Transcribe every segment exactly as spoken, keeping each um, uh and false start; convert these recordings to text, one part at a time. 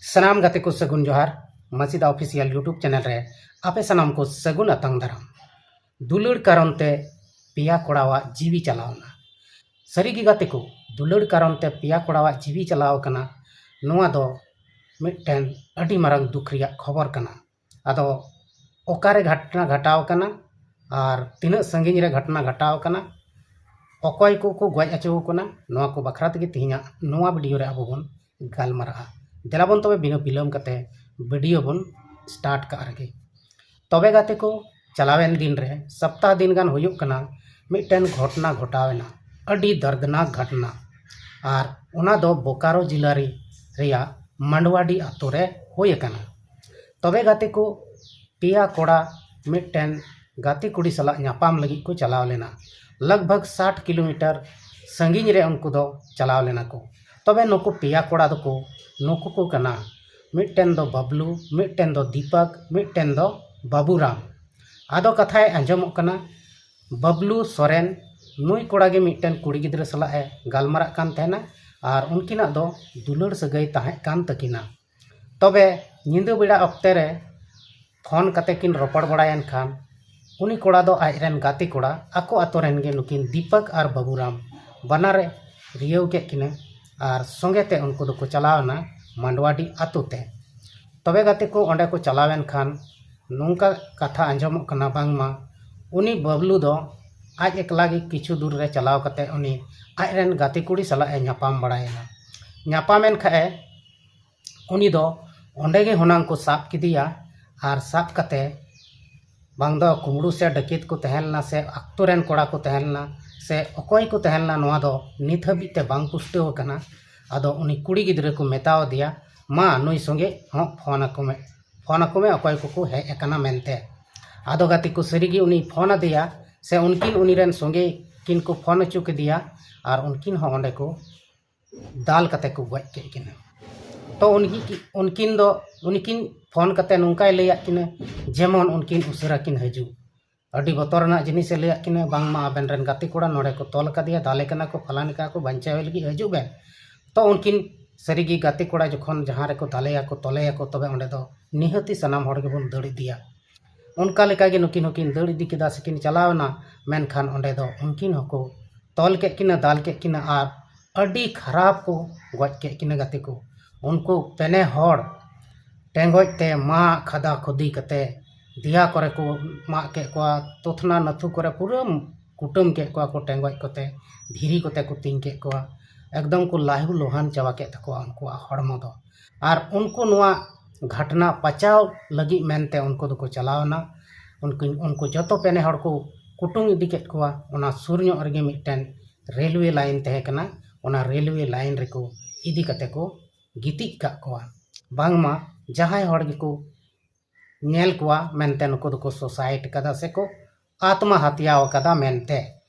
ᱥᱟᱱᱟᱢ ᱜᱟᱛᱮ ᱠᱚ ᱥᱟᱹᱜᱩᱱ ᱡᱚᱦᱟᱨ᱾ ᱢᱟᱹᱥᱤᱫᱟ ᱚᱯᱷᱤᱥᱤᱭᱟᱞ YouTube ᱪᱮᱱᱮᱞ ᱨᱮ ᱟᱯᱮ ᱥᱟᱱᱟᱢ ᱠᱚ ᱥᱟᱹᱜᱩᱱ ᱟᱛᱟᱝ ᱫᱟᱨᱟᱢ᱾ ᱫᱩᱞᱟᱹᱲ ᱠᱟᱨᱚᱱ ᱛᱮ ᱯᱮᱭᱟ ᱠᱚᱲᱟᱣᱟᱜ ᱡᱤᱣᱤ ᱪᱟᱞᱟᱣ ᱮᱱᱟ᱾ ᱥᱟᱹᱨᱤᱜᱮ ᱜᱟᱛᱮ ᱠᱚ, ᱫᱩᱞᱟᱹᱲ ᱠᱟᱨᱚᱱ ᱛᱮ ᱯᱮᱭᱟ ᱠᱚᱲᱟᱣᱟᱜ ᱡᱤᱣᱤ ᱪᱟᱞᱟᱣ ᱟᱠᱟᱱᱟ᱾ ᱱᱚᱣᱟ ᱫᱚ ᱢᱤᱫᱴᱮᱱ ᱟᱹᱰᱤ ᱢᱟᱨᱟᱝ ᱫᱩᱠ ᱨᱮᱭᱟᱜ ᱠᱷᱚᱵᱚᱨ ᱠᱟᱱᱟ᱾ ᱟᱫᱚ ᱚᱠᱟᱨᱮ ᱜᱷᱚᱴᱚᱱᱟ ᱜᱷᱟᱴᱟᱣ ᱟᱠᱟᱱᱟ ᱟᱨ ᱛᱤᱱᱟᱹᱜ ᱥᱟᱺᱜᱤᱧ ᱨᱮ ᱜᱷᱚᱴᱚᱱᱟ ᱜᱷᱟᱴᱟᱣ ᱟᱠᱟᱱᱟ, ᱚᱠᱚᱭ ᱠᱚᱠᱚ ᱜᱚᱡ ᱦᱚᱪᱚ ᱟᱠᱟᱱᱟ, ᱱᱚᱣᱟ ᱠᱚ ᱵᱟᱠᱷᱨᱟ ᱛᱮᱜᱮ ᱛᱮᱦᱮᱧᱟᱜ ᱱᱚᱣᱟ ᱵᱷᱤᱰᱤᱭᱳ ᱨᱮ ᱟᱵᱚ ᱵᱚᱱ ᱜᱟᱞᱢᱟᱨᱟᱜᱼᱟ᱾ ᱫᱮᱞᱟ ᱵᱚᱱ ᱛᱚᱵᱮ ᱵᱤᱱᱟᱹ ᱵᱤᱞᱚᱢ ᱠᱟᱛᱮ ᱵᱷᱤᱰᱤᱭᱳ ᱵᱚᱱ ᱥᱴᱟᱨᱴ ᱠᱟᱜ ᱨᱮᱜᱮ᱾ ᱛᱚᱵᱮ ᱜᱟᱛᱮ ᱠᱚ, ᱪᱟᱞᱟᱣᱮᱱ ᱫᱤᱱ ᱨᱮ ᱥᱚᱯᱛᱟᱦ ᱫᱤᱱ ᱜᱟᱱ ᱦᱩᱭᱩᱜ ᱠᱟᱱᱟ, ᱢᱤᱫᱴᱮᱱ ᱜᱷᱚᱴᱚᱱᱟ ᱜᱷᱚᱴᱟᱣ ᱮᱱᱟ, ᱟᱹᱰᱤ ᱫᱚᱨᱫᱽᱱᱟᱠ ᱜᱷᱚᱴᱚᱱᱟ᱾ ᱟᱨ ᱚᱱᱟ ᱫᱚ ᱵᱳᱠᱟᱨᱳ ᱡᱤᱞᱟ ᱨᱮ-, ᱨᱮᱭᱟᱜ ᱢᱟᱱᱰᱣᱟᱰᱤ ᱟᱛᱳ ᱨᱮ ᱦᱩᱭ ᱟᱠᱟᱱᱟ᱾ ᱛᱚᱵᱮ ᱜᱟᱛᱮ ᱠᱚ, ᱯᱮᱭᱟ ᱠᱚᱲᱟ ᱢᱤᱫᱴᱮᱱ ᱜᱟᱛᱮ ᱠᱩᱲᱤ ᱥᱟᱞᱟᱜ ᱧᱟᱯᱟᱢ ᱞᱟᱹᱜᱤᱫ ᱠᱚ ᱪᱟᱞᱟᱣ ᱞᱮᱱᱟ᱾ ᱞᱟᱜᱽ ᱵᱷᱟᱜᱽ ᱥᱟᱴ ᱠᱤᱞᱳᱢᱤᱴᱟᱨ ᱥᱟᱺᱜᱤᱧ ᱨᱮ ᱩᱱᱠᱩ ᱫᱚ ᱪᱟᱞᱟᱣ ᱞᱮᱱᱟ ᱠᱚ᱾ ᱛᱚᱵᱮ ᱱᱩᱠᱩ ᱯᱮᱭᱟ ᱠᱚᱲᱟ ᱫᱚᱠᱚ ᱱᱩᱠᱩ ᱠᱚ ᱠᱟᱱᱟ, ᱢᱤᱫᱴᱮᱱ ᱫᱚ ᱵᱟᱵᱞᱩ, ᱢᱤᱫᱴᱮᱱ ᱫᱚ ᱫᱤᱯᱚᱠ, ᱢᱤᱫᱴᱮᱱ ᱫᱚ ᱵᱟᱵᱩᱨᱟᱢ᱾ ᱟᱫᱚ ᱠᱟᱛᱷᱟᱭ ᱟᱸᱡᱚᱢᱚᱜ ᱠᱟᱱᱟ, ᱵᱟᱵᱞᱩ ᱥᱚᱨᱮᱱ ᱱᱩᱭ ᱠᱚᱲᱟ ᱜᱮ ᱢᱤᱫᱴᱮᱱ ᱠᱩᱲᱤ ᱜᱤᱫᱽᱨᱟᱹ ᱥᱟᱞᱟᱜ ᱮ ᱜᱟᱞᱢᱟᱨᱟᱜ ᱠᱟᱱ ᱛᱟᱦᱮᱱᱟ ᱟᱨ ᱩᱱᱠᱤᱱᱟᱜ ᱫᱚ ᱫᱩᱞᱟᱹᱲ ᱥᱟᱹᱜᱟᱹᱭ ᱛᱟᱦᱮᱸ ᱠᱟᱱ ᱛᱟᱹᱠᱤᱱᱟ᱾ ᱛᱚᱵᱮ ᱧᱤᱫᱟᱹ ᱵᱮᱲᱟ ᱚᱠᱛᱮ ᱨᱮ ᱯᱷᱳᱱ ᱠᱟᱛᱮ ᱠᱤᱱ ᱨᱚᱯᱚᱲ ᱵᱟᱲᱟᱭᱮᱱ ᱠᱷᱟᱱ, ᱩᱱᱤ ᱠᱚᱲᱟ ᱫᱚ ᱟᱡ ᱨᱮᱱ ᱜᱟᱛᱮ ᱠᱚᱲᱟ, ᱟᱠᱚ ᱟᱛᱳ ᱨᱮᱱ ᱜᱮ ᱱᱩᱠᱤᱱ ᱫᱤᱯᱚᱠ ᱟᱨ ᱵᱟᱵᱩᱨᱟᱢ, ᱵᱟᱱᱟᱨᱮ ᱨᱤᱭᱟᱹᱣ ᱠᱮᱫ ᱠᱤᱱᱟᱹ ᱟᱨ ᱥᱚᱸᱜᱮ ᱛᱮ ᱩᱱᱠᱩ ᱫᱚᱠᱚ ᱪᱟᱞᱟᱣ ᱮᱱᱟ ᱢᱟᱱᱰᱣᱟᱰᱤ ᱟᱛᱳ ᱛᱮ᱾ ᱛᱚᱵᱮ ᱜᱟᱛᱮ ᱠᱚ, ᱚᱸᱰᱮ ᱠᱚ ᱪᱟᱞᱟᱣᱮᱱ ᱠᱷᱟᱱ ᱱᱚᱝᱠᱟ ᱠᱟᱛᱷᱟ ᱟᱸᱡᱚᱢᱚᱜ ᱠᱟᱱᱟ, ᱵᱟᱝᱢᱟ ᱩᱱᱤ ᱵᱟᱵᱞᱩ ᱫᱚ ᱟᱡ ᱮᱠᱞᱟ ᱜᱮ ᱠᱤᱪᱷᱩ ᱫᱩᱨ ᱨᱮ ᱪᱟᱞᱟᱣ ᱠᱟᱛᱮ ᱩᱱᱤ ᱟᱡ ᱨᱮᱱ ᱜᱟᱛᱮ ᱠᱩᱲᱤ ᱥᱟᱞᱟᱜ ᱮ ᱧᱟᱯᱟᱢ ᱵᱟᱲᱟᱭᱮᱱᱟ᱾ ᱧᱟᱯᱟᱢᱮᱱ ᱠᱷᱟᱡ ᱮ, ᱩᱱᱤ ᱫᱚ ᱚᱸᱰᱮ ᱜᱮ ᱦᱩᱱᱟᱝ ᱠᱚ ᱥᱟᱵ ᱠᱮᱫᱮᱭᱟ ᱟᱨ ᱥᱟᱵ ᱠᱟᱛᱮ ᱵᱟᱝ ᱫᱚ ᱠᱩᱢᱵᱽᱲᱩ ᱥᱮ ᱰᱟᱹᱠᱤᱛ ᱠᱚ ᱛᱟᱦᱮᱸ ᱞᱮᱱᱟ ᱥᱮ ᱟᱛᱳ ᱨᱮᱱ ᱠᱚᱲᱟ ᱠᱚ ᱛᱟᱦᱮᱸ ᱞᱮᱱᱟ ᱥᱮ ᱚᱠᱚᱭ ᱠᱚ ᱛᱟᱦᱮᱸ ᱞᱮᱱᱟ, ᱱᱚᱣᱟ ᱫᱚ ᱱᱤᱛ ᱦᱟᱹᱵᱤᱡ ᱛᱮ ᱵᱟᱝ ᱯᱩᱥᱴᱟᱹᱣ ᱟᱠᱟᱱᱟ᱾ ᱟᱫᱚ ᱩᱱᱤ ᱠᱩᱲᱤ ᱜᱤᱫᱽᱨᱟᱹ ᱠᱚ ᱢᱮᱛᱟᱣ ᱫᱮᱭᱟ, "ᱢᱟ ᱱᱩᱭ ᱥᱚᱸᱜᱮ ᱦᱚᱸ ᱯᱷᱳᱱ ᱟᱠᱚ ᱢᱮ, ᱯᱷᱳᱱ ᱟᱠᱚ ᱢᱮ ᱚᱠᱚᱭ ᱠᱚᱠᱚ ᱦᱮᱡ ᱟᱠᱟᱱᱟ ᱢᱮᱱᱛᱮ᱾" ᱟᱫᱚ ᱜᱟᱛᱮ ᱠᱚ, ᱥᱟᱹᱨᱤᱜᱮ ᱩᱱᱤ ᱯᱷᱳᱱ ᱟᱫᱮᱭᱟ ᱥᱮ ᱩᱱᱠᱤᱱ ᱩᱱᱤ ᱨᱮᱱ ᱥᱚᱸᱜᱮ ᱠᱤᱱ ᱠᱚ ᱯᱷᱳᱱ ᱦᱚᱪᱚ ᱠᱮᱫᱮᱭᱟ ᱟᱨ ᱩᱱᱠᱤᱱ ᱦᱚᱸ ᱚᱸᱰᱮ ᱠᱚ ᱫᱟᱞ ᱠᱟᱛᱮ ᱠᱚ ᱜᱚᱡ ᱠᱮᱫ ᱠᱤᱱᱟ᱾ ᱛᱚ ᱩᱱᱠᱤ-, ᱩᱱᱠᱤᱱ ᱫᱚ, ᱩᱱᱠᱤᱱ ᱯᱷᱳᱱ ᱠᱟᱛᱮ ᱱᱚᱝᱠᱟᱭ ᱞᱟᱹᱭᱟᱫ ᱠᱤᱱᱟ, ᱡᱮᱢᱚᱱ ᱩᱱᱠᱤᱱ ᱩᱥᱟᱹᱨᱟ ᱠᱤᱱ ᱦᱤᱡᱩᱜ᱾ ᱟᱹᱰᱤ ᱵᱚᱛᱚᱨ ᱨᱮᱱᱟᱜ ᱡᱤᱱᱤᱥᱮ ᱞᱟᱹᱭᱟᱫ ᱠᱤᱱᱟ, ᱵᱟᱝᱢᱟ ᱟᱵᱮᱱ ᱨᱮᱱ ᱜᱟᱛᱮ ᱠᱚᱲᱟ ᱱᱚᱰᱮ ᱠᱚ ᱛᱚᱞ ᱠᱟᱫᱮᱭᱟ, ᱫᱟᱞᱮ ᱠᱟᱱᱟ ᱠᱚ, ᱯᱷᱟᱞᱟᱱ ᱠᱟᱱᱟ ᱠᱚ, ᱵᱟᱧᱪᱟᱣ ᱞᱟᱹᱜᱤᱫ ᱦᱤᱡᱩᱜ ᱵᱮᱱ᱾ ᱛᱚ ᱩᱱᱠᱤᱱ ᱥᱟᱹᱨᱤᱜᱮ ᱜᱟᱛᱮ ᱠᱚᱲᱟ ᱡᱚᱠᱷᱚᱱ ᱡᱟᱦᱟᱸ ᱨᱮᱠᱚ ᱫᱟᱞᱮᱭᱟᱠᱚ ᱛᱚᱞᱮᱭᱟᱠᱚ, ᱛᱚᱵᱮ ᱚᱸᱰᱮ ᱫᱚ ᱱᱤᱦᱟᱹᱛᱤ ᱥᱟᱱᱟᱢ ᱦᱚᱲ ᱜᱮᱵᱚᱱ ᱫᱟᱹᱲ ᱤᱫᱤᱭᱟ᱾ ᱚᱱᱠᱟ ᱞᱮᱠᱟᱜᱮ ᱱᱩᱠᱤᱱ ᱦᱚᱸᱠᱤᱱ ᱫᱟᱹᱲ ᱤᱫᱤ ᱠᱮᱫᱟ ᱥᱮᱠᱤᱱ ᱪᱟᱞᱟᱣ ᱮᱱᱟ, ᱢᱮᱱᱠᱷᱟᱱ ᱚᱸᱰᱮ ᱫᱚ ᱩᱱᱠᱤᱱ ᱦᱚᱸᱠᱚ ᱛᱚᱞ ᱠᱮᱫ ᱠᱤᱱᱟ, ᱫᱟᱞ ᱠᱮᱫ ᱠᱤᱱᱟ ᱟᱨ ᱟᱹᱰᱤ ᱠᱷᱟᱨᱟᱯ ᱠᱚ ᱜᱚᱡ ᱠᱮᱫ ᱠᱤᱱᱟ ᱜᱟᱛᱮ ᱠᱚ᱾ ᱩᱱᱠᱩ ᱯᱮᱱᱮ ᱦᱚᱲ ᱴᱮᱸᱜᱚᱡ ᱛᱮ ᱢᱟᱜ ᱠᱷᱟᱫᱟ ᱠᱷᱩᱫᱤ ᱠᱟᱛᱮ ᱫᱮᱭᱟ ᱠᱚᱨᱮ ᱠᱚ ᱢᱟᱜ ᱠᱮᱫ ᱠᱚᱣᱟ, ᱛᱚᱛᱷᱱᱟ ᱱᱟᱹᱛᱷᱩ ᱠᱚᱨᱮ ᱯᱩᱨᱟᱹ ᱠᱩᱴᱟᱹᱢ ᱠᱮᱫ ᱠᱚᱣᱟ ᱠᱚ ᱴᱮᱸᱜᱚᱡ ᱠᱚᱛᱮ, ᱫᱷᱤᱨᱤ ᱠᱚᱛᱮ ᱠᱚ ᱛᱤᱧ ᱠᱮᱫ ᱠᱚᱣᱟ, ᱮᱠᱫᱚᱢ ᱠᱚ ᱞᱟᱹᱦᱩ ᱞᱩᱦᱟᱱ ᱪᱟᱵᱟ ᱠᱮᱫ ᱛᱟᱠᱚᱣᱟ ᱩᱱᱠᱩᱣᱟᱜ ᱦᱚᱲᱢᱚ ᱫᱚ᱾ ᱟᱨ ᱩᱱᱠᱩ ᱱᱚᱣᱟ ᱜᱷᱟᱴᱱᱟ ᱯᱟᱪᱟᱣ ᱞᱟᱹᱜᱤᱫ ᱢᱮᱱᱛᱮ ᱩᱱᱠᱩ ᱫᱚᱠᱚ ᱪᱟᱞᱟᱣ ᱮᱱᱟ᱾ ᱩᱱᱠᱩ, ᱩᱱᱠᱩ ᱡᱚᱛᱚ ᱯᱮᱱᱮ ᱦᱚᱲ ᱠᱚ ᱠᱩᱴᱩᱢ ᱤᱫᱤ ᱠᱮᱫ ᱠᱚᱣᱟ᱾ ᱚᱱᱟ ᱥᱩᱨ ᱧᱚᱜ ᱨᱮᱜᱮ ᱢᱤᱫᱴᱮᱱ ᱨᱮᱞᱣᱮ ᱞᱟᱭᱤᱱ ᱛᱟᱦᱮᱸ ᱠᱟᱱᱟ, ᱚᱱᱟ ᱨᱮᱞᱣᱮ ᱞᱟᱭᱤᱱ ᱨᱮᱠᱚ ᱤᱫᱤ ᱠᱟᱛᱮ ᱠᱚ ᱜᱤᱛᱤᱡ ᱠᱟᱜ ᱠᱚᱣᱟ᱾ ᱵᱟᱝᱢᱟ ᱡᱟᱦᱟᱸᱭ ᱦᱚᱲ ᱜᱮᱠᱚ ᱧᱮᱞ ᱠᱚᱣᱟ ᱢᱮᱱᱛᱮ ᱱᱩᱠᱩ ᱫᱚᱠᱚ ᱥᱩᱥᱟᱭᱤᱰ ᱠᱟᱫᱟ ᱥᱮᱠᱚ ᱟᱛᱢᱟ ᱦᱟᱛᱭᱟᱣ ᱠᱟᱫᱟ ᱢᱮᱱᱛᱮ᱾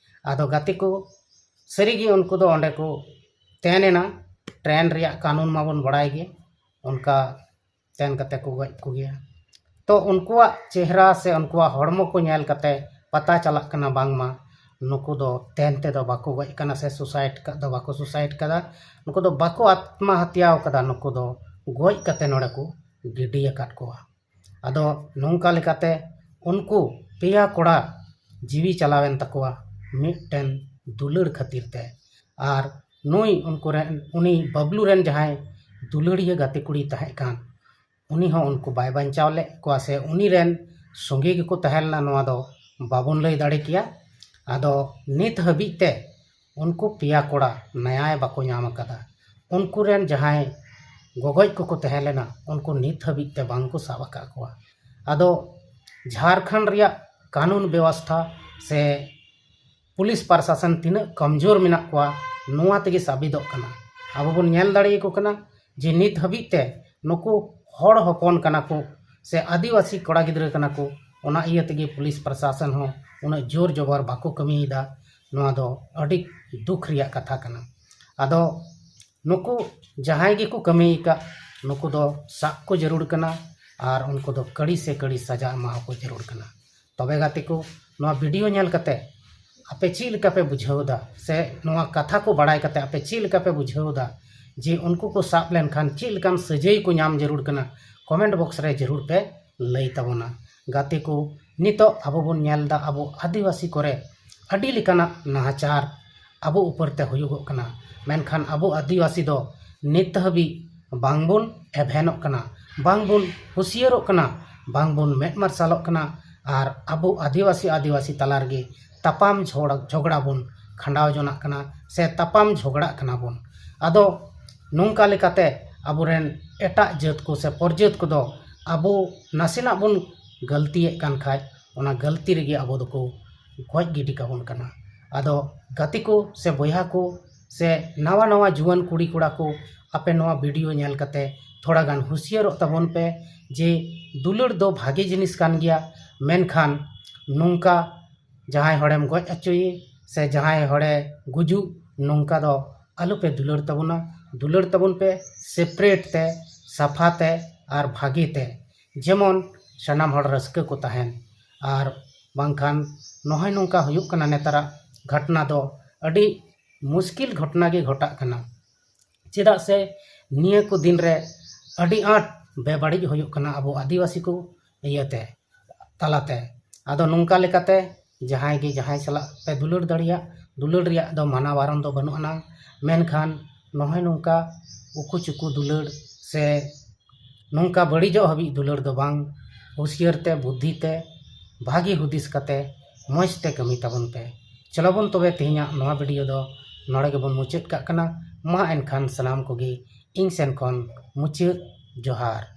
ᱟᱫᱚ ᱜᱟᱛᱮ ᱠᱚ, ᱥᱟᱹᱨᱤᱜᱮ ᱩᱱᱠᱩ ᱫᱚ ᱚᱸᱰᱮ ᱠᱚ ᱛᱮᱱ ᱮᱱᱟ᱾ ᱴᱨᱮᱱ ᱨᱮᱭᱟᱜ ᱠᱟᱹᱱᱩᱱ ᱢᱟᱵᱚᱱ ᱵᱟᱲᱟᱭ ᱜᱮ, ᱚᱱᱠᱟ ᱛᱮᱱ ᱠᱟᱛᱮ ᱠᱚ ᱜᱚᱡ ᱠᱚᱜᱮᱭᱟ᱾ ᱛᱚ ᱩᱱᱠᱩᱣᱟᱜ ᱪᱮᱦᱨᱟ ᱥᱮ ᱩᱱᱠᱩᱣᱟᱜ ᱦᱚᱲᱢᱚ ᱠᱚ ᱧᱮᱞ ᱠᱟᱛᱮ ᱯᱟᱛᱟ ᱪᱟᱞᱟᱜ ᱠᱟᱱᱟ ᱵᱟᱝᱢᱟ ᱱᱩᱠᱩ ᱫᱚ ᱛᱮᱱ ᱛᱮᱫᱚ ᱵᱟᱠᱚ ᱜᱚᱡ ᱠᱟᱱᱟ ᱥᱮ ᱥᱩᱥᱟᱭᱤᱰ ᱠᱟᱜ ᱫᱚ ᱵᱟᱠᱚ ᱥᱩᱥᱟᱭᱤᱰ ᱠᱟᱫᱟ, ᱱᱩᱠᱩ ᱫᱚ ᱵᱟᱠᱚ ᱟᱛᱢᱟ ᱦᱟᱛᱭᱟᱣ ᱠᱟᱫᱟ, ᱱᱩᱠᱩ ᱫᱚ ᱜᱚᱡ ᱠᱟᱛᱮ ᱱᱚᱰᱮ ᱠᱚ ᱜᱤᱰᱤ ᱟᱠᱟᱫ ᱠᱚᱣᱟ᱾ ᱟᱫᱚ ᱱᱚᱝᱠᱟ ᱞᱮᱠᱟᱛᱮ ᱩᱱᱠᱩ ᱯᱮᱭᱟ ᱠᱚᱲᱟ ᱡᱤᱣᱤ ᱪᱟᱞᱟᱣᱮᱱ ᱛᱟᱠᱚᱣᱟ ᱢᱤᱫᱴᱮᱱ ᱫᱩᱞᱟᱹᱲ ᱠᱷᱟᱹᱛᱤᱨ ᱛᱮ᱾ ᱟᱨ ᱱᱩᱭ ᱩᱱᱠᱩ ᱨᱮᱱ, ᱩᱱᱤ ᱵᱟᱵᱞᱩ ᱨᱮᱱ ᱡᱟᱦᱟᱸᱭ ᱫᱩᱞᱟᱹᱲᱤᱭᱟᱹ ᱜᱟᱛᱮ ᱠᱩᱲᱤ ᱛᱟᱦᱮᱸ ᱠᱟᱱ, ᱩᱱᱤ ᱦᱚᱸ ᱩᱱᱠᱩ ᱵᱟᱭ ᱵᱟᱧᱪᱟᱣ ᱞᱮᱫ ᱠᱚᱣᱟ ᱥᱮ ᱩᱱᱤ ᱨᱮᱱ ᱥᱚᱸᱜᱮ ᱜᱮᱠᱚ ᱛᱟᱦᱮᱸ ᱞᱮᱱᱟ, ᱱᱚᱣᱟ ᱫᱚ ᱵᱟᱵᱚᱱ ᱞᱟᱹᱭ ᱫᱟᱲᱮ ᱠᱮᱭᱟ᱾ ᱟᱫᱚ ᱱᱤᱛ ᱦᱟᱹᱵᱤᱡ ᱛᱮ ᱩᱱᱠᱩ ᱯᱮᱭᱟ ᱠᱚᱲᱟ ᱱᱟᱭᱟᱭ ᱵᱟᱠᱚ ᱧᱟᱢ ᱟᱠᱟᱫᱟ᱾ ᱩᱱᱠᱩ ᱨᱮᱱ ᱡᱟᱦᱟᱸᱭ ᱜᱚᱜᱚᱡ ᱠᱚᱠᱚ ᱛᱟᱦᱮᱸ ᱞᱮᱱᱟ, ᱩᱱᱠᱩ ᱱᱤᱛ ᱦᱟᱹᱵᱤᱡ ᱛᱮ ᱵᱟᱝ ᱠᱚ ᱥᱟᱵ ᱟᱠᱟᱫ ᱠᱚᱣᱟ᱾ ᱟᱫᱚ ᱡᱷᱟᱲᱠᱷᱚᱸᱰ ᱨᱮᱭᱟᱜ ᱠᱟᱹᱱᱩᱱ ᱵᱮᱵᱚᱥᱛᱷᱟ ᱥᱮ ᱯᱩᱞᱤᱥ ᱯᱨᱚᱥᱟᱥᱚᱱ ᱛᱤᱱᱟᱹᱜ ᱠᱚᱢᱡᱳᱨ ᱢᱮᱱᱟᱜ ᱠᱚᱣᱟ, ᱱᱚᱣᱟ ᱛᱮᱜᱮ ᱥᱟᱵᱤᱫᱚᱜ ᱠᱟᱱᱟ᱾ ᱟᱵᱚ ᱵᱚᱱ ᱧᱮᱞ ᱫᱟᱲᱮᱭᱟᱠᱚ ᱠᱟᱱᱟ ᱡᱮ ᱱᱤᱛ ᱦᱟᱹᱵᱤᱡ ᱛᱮ ᱱᱩᱠᱩ ᱦᱚᱲ ᱦᱚᱯᱚᱱ ᱠᱟᱱᱟ ᱠᱚ ᱥᱮ ᱟᱹᱫᱤᱵᱟᱹᱥᱤ ᱠᱚᱲᱟ ᱜᱤᱫᱽᱨᱟᱹ ᱠᱟᱱᱟ ᱠᱚ, ᱚᱱᱟ ᱤᱭᱟᱹ ᱛᱮᱜᱮ ᱯᱩᱞᱤᱥ ᱯᱨᱚᱥᱟᱥᱚᱱ ᱦᱚᱸ ᱩᱱᱟᱹᱜ ᱡᱳᱨ ᱡᱚᱵᱚᱨ ᱵᱟᱠᱚ ᱠᱟᱹᱢᱤᱭᱮᱫᱟ᱾ ᱱᱚᱣᱟ ᱫᱚ ᱟᱹᱰᱤ ᱫᱩᱠ ᱨᱮᱭᱟᱜ ᱠᱟᱛᱷᱟ ᱠᱟᱱᱟ᱾ ᱟᱫᱚ ᱱᱩᱠᱩ ᱡᱟᱦᱟᱸᱭ ᱜᱮᱠᱚ ᱠᱟᱹᱢᱤ ᱟᱠᱟᱫ, ᱱᱩᱠᱩ ᱫᱚ ᱥᱟᱵ ᱠᱚ ᱡᱟᱹᱨᱩᱲ ᱠᱟᱱᱟ ᱟᱨ ᱩᱱᱠᱩ ᱫᱚ ᱠᱟᱹᱲᱤ ᱥᱮ ᱠᱟᱹᱲᱤ ᱥᱟᱡᱟ ᱮᱢᱟ ᱠᱚ ᱡᱟᱹᱨᱩᱲ ᱠᱟᱱᱟ᱾ ᱛᱚᱵᱮ ᱜᱟᱛᱮ ᱠᱚ, ᱱᱚᱣᱟ ᱵᱷᱤᱰᱤᱭᱳ ᱧᱮᱞ ᱠᱟᱛᱮ ᱟᱯᱮ ᱪᱮᱫ ᱞᱮᱠᱟ ᱯᱮ ᱵᱩᱡᱷᱟᱹᱣ ᱮᱫᱟ ᱥᱮ ᱱᱚᱣᱟ ᱠᱟᱛᱷᱟ ᱠᱚ ᱵᱟᱲᱟᱭ ᱠᱟᱛᱮ ᱟᱯᱮ ᱪᱮᱫ ᱞᱮᱠᱟ ᱯᱮ ᱵᱩᱡᱷᱟᱹᱣ ᱮᱫᱟ? ᱡᱮ ᱩᱱᱠᱩ ᱠᱚ ᱥᱟᱵ ᱞᱮᱱᱠᱷᱟᱱ ᱪᱮᱫ ᱞᱮᱠᱟᱱ ᱥᱟᱹᱡᱟᱹᱭ ᱠᱚ ᱧᱟᱢ ᱡᱟᱹᱨᱩᱲ ᱠᱟᱱᱟ, ᱠᱚᱢᱮᱱᱴ ᱵᱚᱠᱥ ᱨᱮ ᱡᱟᱹᱨᱩᱲ ᱯᱮ ᱞᱟᱹᱭ ᱛᱟᱵᱚᱱᱟ᱾ ᱜᱟᱛᱮ ᱠᱚ, ᱱᱤᱛᱚᱜ ᱟᱵᱚ ᱵᱚᱱ ᱧᱮᱞ ᱮᱫᱟ ᱟᱵᱚ ᱟᱹᱫᱤᱵᱟᱹᱥᱤ ᱠᱚᱨᱮ ᱟᱹᱰᱤ ᱞᱮᱠᱟᱱᱟᱜ ᱱᱟᱦᱟᱪᱟᱨ ᱟᱵᱚ ᱩᱯᱚᱨ ᱛᱮ ᱦᱩᱭᱩᱜᱚᱜ ᱠᱟᱱᱟ, ᱢᱮᱱᱠᱷᱟᱱ ᱟᱵᱚ ᱟᱹᱫᱤᱵᱟᱹᱥᱤ ᱫᱚ ᱱᱤᱛ ᱦᱟᱹᱵᱤᱡ ᱵᱟᱝᱵᱚᱱ ᱮᱵᱷᱮᱱᱚᱜ ᱠᱟᱱᱟ, ᱵᱟᱝᱵᱚᱱ ᱦᱩᱥᱤᱭᱟᱹᱨᱚᱜ ᱠᱟᱱᱟ, ᱵᱟᱝᱵᱚᱱ ᱢᱮᱫ ᱢᱟᱨᱥᱟᱞᱚᱜ ᱠᱟᱱᱟ᱾ ᱟᱨ ᱟᱵᱚ ᱟᱹᱫᱤᱵᱟᱹᱥᱤ ᱟᱹᱫᱤᱵᱟᱹᱥᱤ ᱛᱟᱞᱟ ᱨᱮᱜᱮ ᱛᱟᱯᱟᱢ ᱡᱷᱚᱲ- ᱡᱷᱚᱜᱽᱲᱟ ᱵᱚᱱ ᱠᱷᱟᱸᱰᱟᱣ ᱡᱚᱱᱟᱜ ᱠᱟᱱᱟ ᱥᱮ ᱛᱟᱯᱟᱢ ᱡᱷᱚᱜᱽᱲᱟᱜ ᱠᱟᱱᱟ ᱵᱚᱱ᱾ ᱟᱫᱚ ᱱᱚᱝᱠᱟ ᱞᱮᱠᱟᱛᱮ ᱟᱵᱚᱨᱮᱱ ᱮᱴᱟᱜ ᱡᱟᱹᱛ ᱠᱚ ᱥᱮ ᱯᱚᱨᱡᱟᱹᱛ ᱠᱚᱫᱚ ᱟᱵᱚ ᱱᱟᱥᱮᱱᱟᱜ ᱵᱚᱱ ᱜᱟᱹᱞᱛᱤᱭᱮᱫ ᱠᱟᱱ ᱠᱷᱟᱡ, ᱚᱱᱟ ᱜᱟᱹᱞᱛᱤ ᱨᱮᱜᱮ ᱟᱵᱚ ᱫᱚᱠᱚ ᱜᱚᱡ ᱜᱤᱰᱤ ᱠᱟᱵᱚᱱ ᱠᱟᱱᱟ᱾ ᱟᱫᱚ ᱜᱟᱛᱮ ᱠᱚ ᱥᱮ ᱵᱚᱭᱦᱟ ᱠᱚ ᱥᱮ ᱱᱟᱣᱟ ᱱᱟᱣᱟ ᱡᱩᱣᱟᱹᱱ ᱠᱩᱲᱤ ᱠᱚᱲᱟ ᱠᱚ, ᱟᱯᱮ ᱱᱚᱣᱟ ᱵᱷᱤᱰᱤᱭᱳ ᱧᱮᱞ ᱠᱟᱛᱮ ᱛᱷᱚᱲᱟ ᱜᱟᱱ ᱦᱩᱥᱤᱭᱟᱹᱨᱚᱜ ᱛᱟᱵᱚᱱ ᱯᱮ ᱡᱮ ᱫᱩᱞᱟᱹᱲ ᱫᱚ ᱵᱷᱟᱜᱮ ᱡᱤᱱᱤᱥ ᱠᱟᱱ ᱜᱮᱭᱟ, ᱢᱮᱱᱠᱷᱟᱱ ᱱᱚᱝᱠᱟ ᱡᱟᱦᱟᱸᱭ ᱦᱚᱲᱮᱢ ᱜᱚᱡ ᱦᱚᱪᱚᱭᱮ ᱥᱮ ᱡᱟᱦᱟᱸᱭ ᱦᱚᱲᱮ ᱜᱩᱡᱩᱜ, ᱱᱚᱝᱠᱟ ᱫᱚ ᱟᱞᱚᱯᱮ ᱫᱩᱞᱟᱹᱲ ᱛᱟᱵᱚᱱᱟ᱾ ᱫᱩᱞᱟᱹᱲ ᱛᱟᱵᱚᱱ ᱯᱮ ᱥᱮᱯᱟᱨᱮᱴ ᱛᱮ, ᱥᱟᱯᱷᱟ ᱛᱮ ᱟᱨ ᱵᱷᱟᱜᱮ ᱛᱮ, ᱡᱮᱢᱚᱱ ᱥᱟᱱᱟᱢ ᱦᱚᱲ ᱨᱟᱹᱥᱠᱟᱹ ᱠᱚ ᱛᱟᱦᱮᱱ᱾ ᱟᱨ ᱵᱟᱝᱠᱷᱟᱱ ᱱᱚᱜᱼᱚᱭ ᱱᱚᱝᱠᱟ ᱦᱩᱭᱩᱜ ᱠᱟᱱᱟ, ᱱᱮᱛᱟᱨᱟᱜ ᱜᱷᱚᱴᱱᱟ ᱫᱚ ᱟᱹᱰᱤ ᱢᱩᱥᱠᱤᱞ ᱜᱷᱚᱴᱱᱟ ᱜᱮ ᱜᱷᱚᱴᱟᱜ ᱠᱟᱱᱟ᱾ ᱪᱮᱫᱟᱜ ᱥᱮ ᱱᱤᱭᱟᱹ ᱠᱚ ᱫᱤᱱ ᱨᱮ ᱟᱹᱰᱤ ᱟᱸᱴ ᱵᱮᱵᱟᱹᱲᱤᱡ ᱦᱩᱭᱩᱜ ᱠᱟᱱᱟ ᱟᱵᱚ ᱟᱹᱫᱤᱵᱟᱹᱥᱤ ᱠᱚ ᱤᱭᱟᱹᱛᱮ, ᱛᱟᱞᱟᱛᱮ᱾ ᱟᱫᱚ ᱱᱚᱝᱠᱟ ᱞᱮᱠᱟᱛᱮ ᱡᱟᱦᱟᱸᱭ ᱜᱮ ᱡᱟᱦᱟᱸᱭ ᱥᱟᱞᱟᱜ ᱯᱮ ᱫᱩᱞᱟᱹᱲ ᱫᱟᱲᱮᱭᱟᱜ, ᱫᱩᱞᱟᱹᱲ ᱨᱮᱭᱟᱜ ᱫᱚ ᱢᱟᱱᱟ ᱵᱟᱨᱚᱱ ᱫᱚ ᱵᱟᱹᱱᱩᱜ ᱟᱱᱟᱝ, ᱢᱮᱱᱠᱷᱟᱱ ᱱᱚᱜᱼᱚᱭ ᱱᱚᱝᱠᱟ ᱩᱠᱩ ᱪᱩᱠᱩ ᱫᱩᱞᱟᱹᱲ ᱥᱮ ᱱᱚᱝᱠᱟ ᱵᱟᱹᱲᱤᱡᱚᱜ ᱦᱟᱹᱵᱤᱡ ᱫᱩᱞᱟᱹᱲ ᱫᱚ ᱵᱟᱝ, ᱦᱩᱥᱭᱟᱹᱨ ᱛᱮ, ᱵᱩᱫᱽᱫᱷᱤ ᱛᱮ, ᱵᱷᱟᱹᱜᱤ ᱦᱩᱫᱤᱥ ᱠᱟᱛᱮ ᱢᱚᱡᱽ ᱛᱮ ᱠᱟᱹᱢᱤ ᱛᱟᱵᱚᱱ ᱯᱮ᱾ ᱪᱚᱞᱚ ᱵᱚᱱ ᱛᱚᱵᱮ ᱛᱮᱦᱮᱧᱟᱜ ᱱᱚᱣᱟ ᱵᱷᱤᱰᱤᱭᱳ ᱫᱚ ᱱᱚᱰᱮ ᱜᱮᱵᱚᱱ ᱢᱩᱪᱟᱹᱫ ᱠᱟᱜ ᱠᱟᱱᱟ᱾ ᱢᱟ ᱮᱱᱠᱷᱟᱱ ᱥᱟᱱᱟᱢ ᱠᱚᱜᱮ ᱤᱧ ᱥᱮᱱ ᱠᱷᱚᱱ ᱢᱩᱪᱟᱹᱫ ᱡᱚᱦᱟᱨ᱾